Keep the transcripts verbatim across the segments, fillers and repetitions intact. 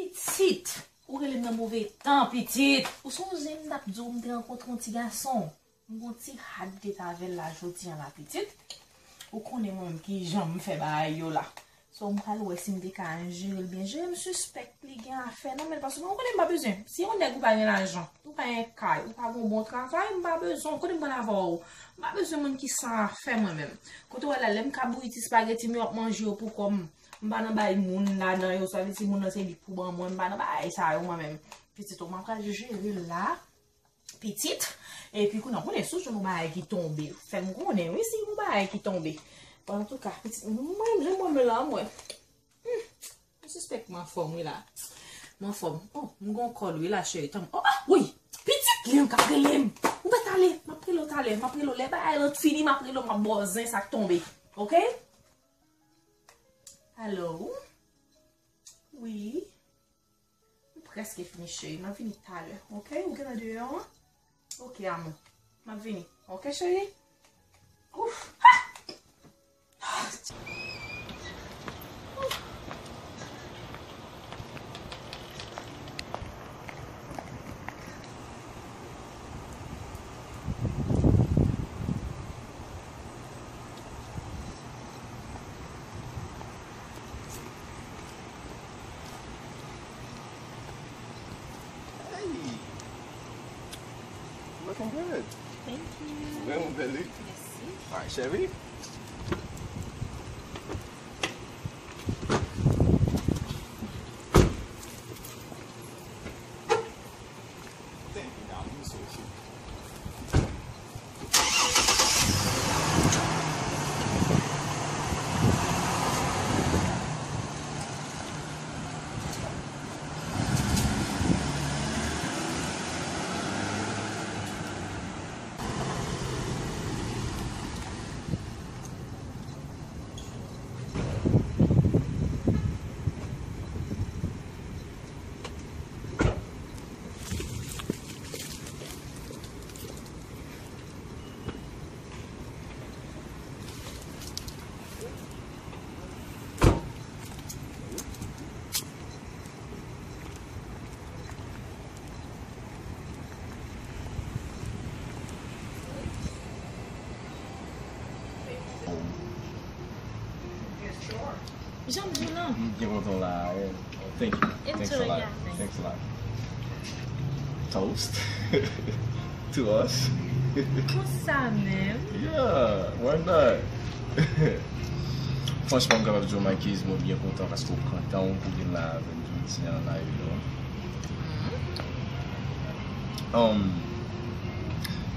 Pitit, ou rele m nan move tan, pitit. Ou sonje m t ap di w m te rankontre yon ti gason. M gon ti hat m te t avè l la jodi a la, pitit. Ou konnen mwen menm kijan m fè bagay yo la. So, m pral wè si m te ka jere l byen. Jere m sispèk li gen afè nan men l, paske ou konnen m pa bezwen. Si yon nèg ou pa gen lajan, ou pa gen kay, ou pa gon bon travay, m pa bezwen. Ou konnen m pral avè w. M pa bezwen moun ki san afè mwen menm. Kote w wè la, lè m ka bouyi ti espageti m yo ap manje yo pou kò m. M pa nan bay moun ladan yo, sa vle di moun nan se li k pou ban mwen, m pa nan bagay sa yo mwen menm. Pitit, ou m ap pral jere l la. Pitit. Epi kounye a, konnen si w jwenn yon bagay ki tonbe, fè m konnen wi si yon bagay ki tonbe. Antouka, pitit, mwen menm, jan mwen menm la, mwen. Hmm, m sispèk m anfòm wi la. M anfòm. Oh, m gon kòl wi la, cheri. Tanm, oh, ah, wi! Pitit, li menm k ap rele m. Ou mèt ale, m ap rele w talè, m ap rele w. Lè bagay lan fini, m ap rele w, m ap ba w zen sa k tonbe. Oke? Alo? Wi? M prèske fini, cheri. M ap vini talè, oke? Ou gentan deyò an? Oke, amou. M ap vini, oke, cheri? Ouf! Ha! Hey! Looking good. Thank you. Vrèman bèl, wi. Mèsi. Alright, cheri. Thank you, darling. So cute. Jan m di w lan. M byen kontan w la. Thank you. Thanks a lot. Thanks a lot. Toast to us. Konsa menm. Yeah, why not? Franchman, m kapab di w, Marquise, mwen byen kontan paske w pran tan w pou vin la avè m jodi an la, you know. Um,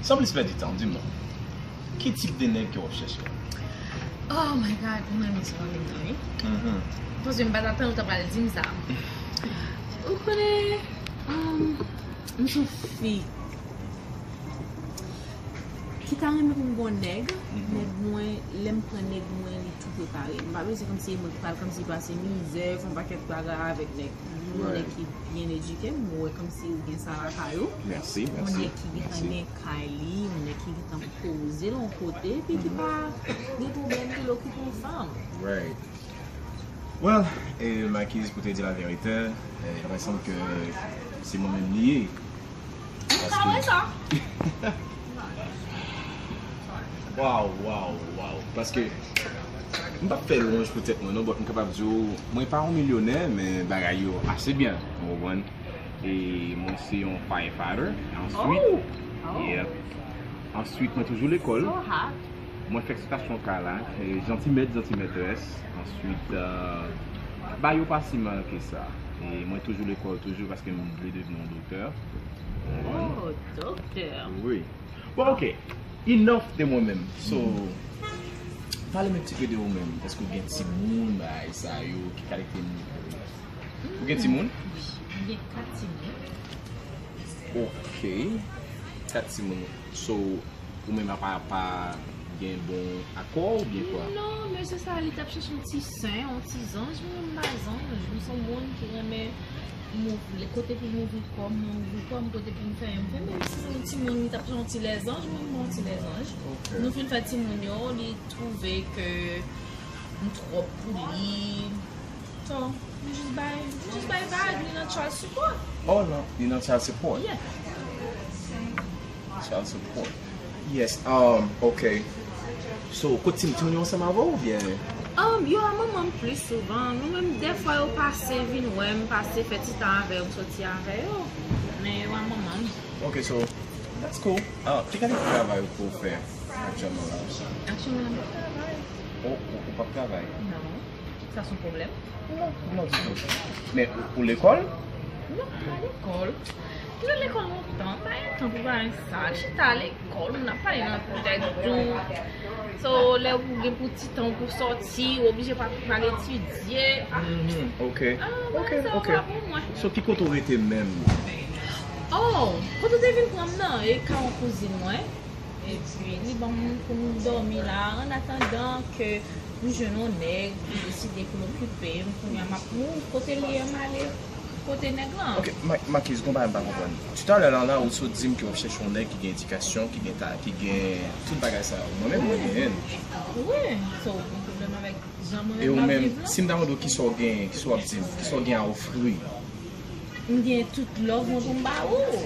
san plis pèdi tan, di m non. Ki tip de nèg ke w ap chèche? Oh my God, mwen renmen sa w ap di m nan, wi. Mhm. Paske m pa t atann ou ta pral di m sa. Ou konnen, um, m se yon fi ki ta renmen pou m gon nèg, mhm, nèg mwen, lè m pran nèg mwen, li tou prepare. M pa bezwen kòmsi e mwen ki pral kòmsi pase mizè, fè yon pakèt bagay avèk nèg. Yon nèg ki byen edike, m wè kòmsi ou gen sa lakay ou. Mèsi, mèsi. Yon nèg ki gentan gen kay li, yon nèg ki gentan poze l yon kote, epi ki pa gen pwoblèm ke l okipe yon fanm. Right. Well, eh, Marquise, pou te di laverite, eh, sa sanble ke se mwen menm li ye. Paske Waw, waw, waw. Paske m p ap fè lwanj pou tèt mwen non, but m kapab di w, mwen pa yon milyonè, men bagay yo ase byen, ou konprann? E mwen se yon firefighter, answit, oh, oh, yeah. Answit, mwen toujou lekòl. So hot. Mwen fèk stasyon ka la, e janti mèt, janti mètrès. Answit, euh, bagay yo pa si mal ke sa. E mwen toujou lekòl toujou paske m vle devni yon doktè. Oh, doktè. Wi. Bon, ok. Enough de mwen menm. So, pale m yon ti pe de ou menm. Èske ou gen timoun, bagay sa yo, ki kalite moun ou ye? Ou gen timoun? Wi, m gen kat timoun. Ok. Kat timoun. So, ou menm apa pa gen bon akò oubyen kwa? Non, men se sa, li t ap chèche yon ti sen, yon ti zanj, men m pa zanj. M se yon moun ki renmen m ouvri, kote pou m ouvri kò m, mwen ouvri kò m, kote pou m fèmen, m fèmen. Menm si se yon timoun, li t ap fè yon ti lèzanj, mwen m ba yon ti lèzanj. Ok. Nou fin fè timoun yo, li twouve ke m twòp pou li. So, Li jis bay, li jis bay vag, li nan child support. Oh non, li nan child support. Yeah. Child support. Yes, um, ok. So, kot timoun yo ansanm avè w oubyen? Um, yo a manman m plis souvan. Nou menm, dèfwa yo pase vin wè m, pase fè ti tan avè yo, m soti avè yo. Men yo a manman m. Ok, so, that's cool. Ah, ki kalite travay ou fè aktyèlman la? Aktyèlman la, m ap travay. Ou, ou, ou p ap travay? Non. Sa se yon pwoblèm? Non, non ditou. Men ou, ou lekòl? Non, m pa lekòl. Kite lekòl lontan, m pa gen tan pou bagay sa. Chita lekòl, moun ap pale nan tèt tou. So, lè ou gen pou ti tan pou sòti, ou oblije pa, pa etidye. Ah, Mhm, ok. Ah, Ok, bagay sa yo ok. Pa pou mwen. So, ki kote ou rete menm? Oh, kote w te vin pran m nan? E ka yon kouzin mwen. Epi, li ban m pou m dòmi la. An atandan ke m jwenn yon nèg, li deside pou l okipe m. Kounye a, m ap mouri. Kote l ye, m ale kote nèg lan. Ok, Ma- Marquise, gon bagay m pa konprann. Talè la, la, ou sot di m ke w ap chèche yon nèg ki gen edikasyon, ki gen ta, ki gen tout bagay sa yo. Mwen menm, mwen genyen l. Wi, so, ou gen pwoblèm avèk jan mwen E ou menm ap menm, viv lan? Si m ta mande w kisa w gen, kisa w ap di m, kisa w gen a ofri? M gen tout love mwen pou m ba ou.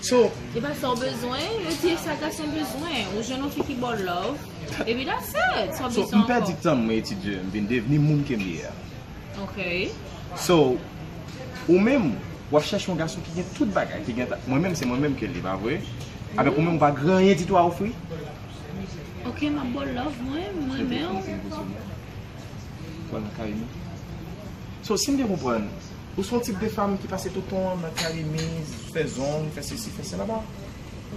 So, E pa sa w bezwen, yo di e sa gason bezwen. Ou jwenn yon fi ki ba w love. Epi that's it. Sa w so bezwen m pèdi ankò? Tan m, mwen etidye, m vin devni moun ke m ye a. Ok. So, ou menm, w ap chèche yon gason ki gen tout bagay, ki gen ta- mwen menm, se mwen menm ke l ye, pa vre? Avèk ou menm, ou pa gen anyen ditou a ofri? Ok, m ap ba w love mwen, mwen menm. Pral nan kay nou. So, si m byen konprann, ou se yon tip de fanm ki pase tout tan w nan kay mi, fè zong, fè sesi, fè sela ba?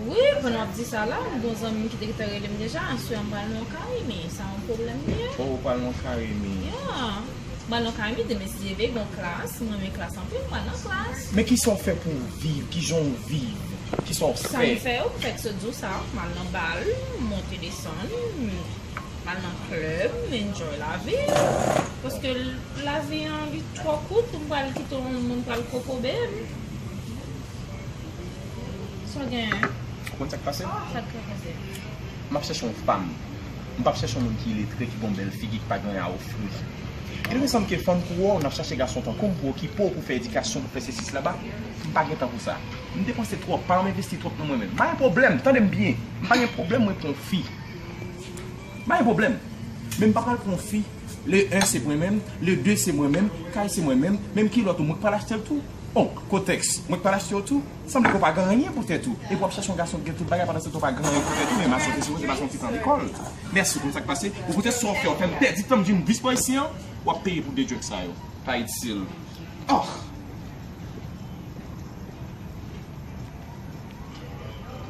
Wi, pandan w ap di sa la, m gen yon zanmi m ki te gentan rele m deja, aswè m pral nan yon kay mi, sa yon pwoblèm li ye? Oh, ou pral nan kay mi. Yeah. M pral nan kay mi, demen si Dye vle, gen yon klas, mwen renmen klas anpil, m pral nan klas. Men kisa w fè pou w viv? Kijan w viv? Kisa w Sa m fè? Fè yo, m fèk sot di w sa, m al nan bal, m monte desann, m al nan klèb, m enjoy lavi. Paske lavi an li twò kout pou m pral kite yon moun pral kokobe m. Sa w genyen? Ou konn sa k pase? Sa k pase? M ap chèche yon fanm. M p ap chèche yon moun ki iletre, ki gon bèl figi, ki pa gen anyen a ofri. E nou sanm ke fanm pou ou, n ap chache gason tankou m pou okipe w, pou fè edikasyon, pou fè sesi sela ba. M pa gen tan pou sa. M depanse twòp, pa ann envesti twòp nan mwen menm. M pa gen pwoblèm, tande m byen. M pa gen pwoblèm mwen pran yon fi. M pa gen pwoblèm. Men m pa pral pran yon fi. Le un se mwen menm, le deux se mwen menm, kay se mwen menm, menm kilòt ou mwen k pral achte l tou. Oh, kotèks, mwen k pral achte yo tou. Sanble ke w pa gen anyen pou tèt ou. Epi w ap chache yon gason ki gen tout bagay pandan se tan w pa gen anyen pou tèt ou, men m ap sòti sou ou, se pa yon ti tan lekòl. Mèsi, konn sa k pase. Ou koute sa w fè, w fè m pèdi tan m di m vis bò isi an, w ap peye pou de drug sa yo. Pa itil. Oh!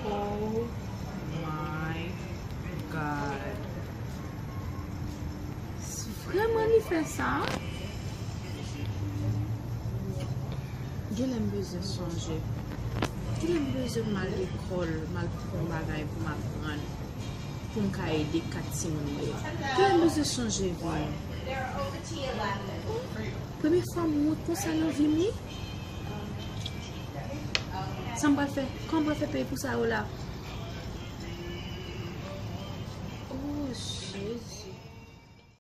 Oh my God. Vrèman li fè sa? Genlè m bezwen sonje. Genlè m bezwen m al lekòl, m al pran yon bagay pou m aprann. Pou m ka ede kat timoun mwen yo. Genlè m bezwen sonje vre. Premye fwa m wont konsa nan vi m, wi. Sa m pral fè? Kòman m pral fè peye pou sa yo la? Oh, Jezi.